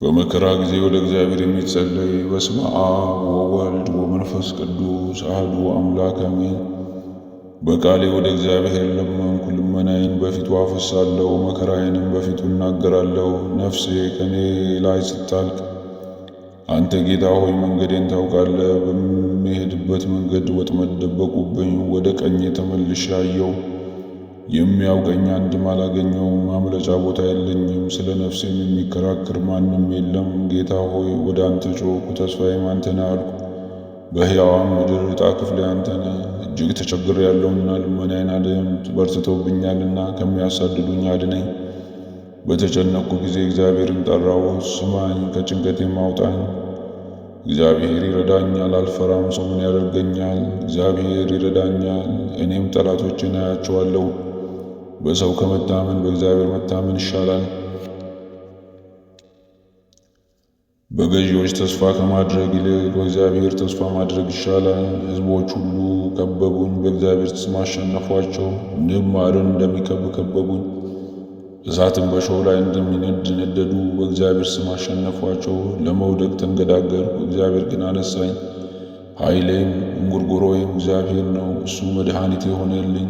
በመከራ ጊዜ ወደ እግዚአብሔር የሚጸለይ። በስመ አብ ወወልድ ወመንፈስ ቅዱስ አሐዱ አምላክ አሜን። በቃሌ ወደ እግዚአብሔር ለመንኩ፣ ልመናዬን በፊቱ አፈሳለሁ፣ መከራዬንም በፊቱ እናገራለሁ። ነፍሴ ከኔ ላይ ስታልቅ አንተ ጌታ ሆይ መንገዴን ታውቃለህ። በምሄድበት መንገድ ወጥመድ ደበቁብኝ። ወደ ቀኜ ተመልሼ አየሁ፣ የሚያውቀኝ አንድም አላገኘውም። ማምለጫ ቦታ የለኝም፣ ስለ ነፍሴም የሚከራከር ማንም የለም። ጌታ ሆይ ወደ አንተ ጮኽኩ፣ ተስፋዬም አንተ ነህ አልኩ። በሕያዋን ምድር ዕጣ ክፍሌ አንተ ነህ። እጅግ ተቸግሬአለሁና ልመናዬን አድምጥ፣ በርትተውብኛልና ከሚያሳድዱኝ አድነኝ። በተጨነቅኩ ጊዜ እግዚአብሔርን ጠራሁ፣ ስማኝ፣ ከጭንቀቴም አውጣኝ። እግዚአብሔር ይረዳኛል፣ አልፈራም፣ ሰው ምን ያደርገኛል? እግዚአብሔር ይረዳኛል፣ እኔም ጠላቶቼን አያቸዋለሁ። በሰው ከመታመን በእግዚአብሔር መታመን ይሻላል። በገዢዎች ተስፋ ከማድረግ ይልቅ በእግዚአብሔር ተስፋ ማድረግ ይሻላል። ሕዝቦች ሁሉ ከበቡኝ፣ በእግዚአብሔር ስም አሸነፏቸው። ንብ ማርን እንደሚከብ ከበቡኝ፣ እሳትም በእሾህ ላይ እንደሚነድ ነደዱ። በእግዚአብሔር ስም አሸነፏቸው። ለመውደቅ ተንገዳገርኩ፣ እግዚአብሔር ግን አነሳኝ። ኃይሌም እንጉርጉሮዬም እግዚአብሔር ነው፣ እሱ መድኃኒቴ ሆነልኝ።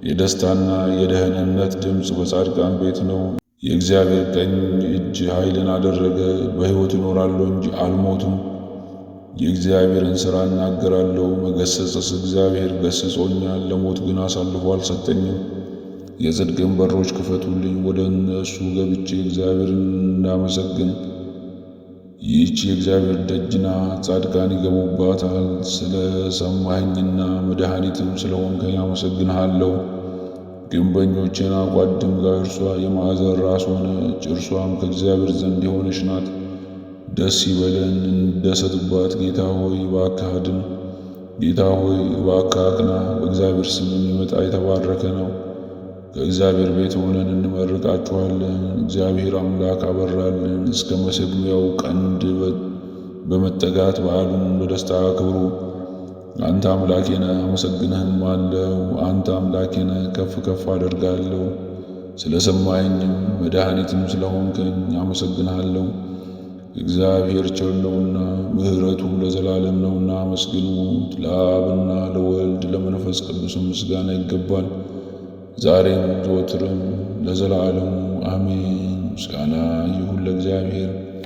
የደስታና የደህንነት ድምፅ በጻድቃን ቤት ነው። የእግዚአብሔር ቀኝ እጅ ኃይልን አደረገ። በሕይወት እኖራለሁ እንጂ አልሞትም። የእግዚአብሔርን ሥራ እናገራለሁ። መገሰጽስ እግዚአብሔር ገስጾኛል፣ ለሞት ግን አሳልፎ አልሰጠኝም። የጽድቅን በሮች ክፈቱልኝ፣ ወደ እነሱ ገብቼ እግዚአብሔርን እንዳመሰግን። ይህች የእግዚአብሔር ደጅ ናት፣ ጻድቃን ይገቡባታል። ስለ ሰማኸኝና መድኃኒትም ስለሆንከኝ አመሰግንሃለሁ። ግንበኞች የናቋት ድንጋይ እርሷ የማዕዘን ራስ ሆነች፣ እርሷም ከእግዚአብሔር ዘንድ የሆነች ናት። ደስ ይበለን እንደሰትባት። ጌታ ሆይ እባክህ አድን። ጌታ ሆይ እባክህ አቅና። በእግዚአብሔር ስም የሚመጣ የተባረከ ነው። ከእግዚአብሔር ቤት ሆነን እንመርቃችኋለን። እግዚአብሔር አምላክ አበራልን። እስከ መሰዊያው ቀንድ በመጠጋት በዓሉን በደስታ አክብሩ። አንተ አምላኬ ነህ፣ አመሰግንህም አለው። አንተ አምላኬ ነህ፣ ከፍ ከፍ አደርጋለሁ። ስለ ሰማኸኝም መድኃኒትም ስለሆንከኝ አመሰግንሃለሁ። እግዚአብሔር ቸር ነውና ምሕረቱም ለዘላለም ነውና አመስግኑት። ለአብና ለወልድ ለመንፈስ ቅዱስም ምስጋና ይገባል፣ ዛሬም ዘወትርም ለዘላለሙ አሜን። ምስጋና ይሁን ለእግዚአብሔር።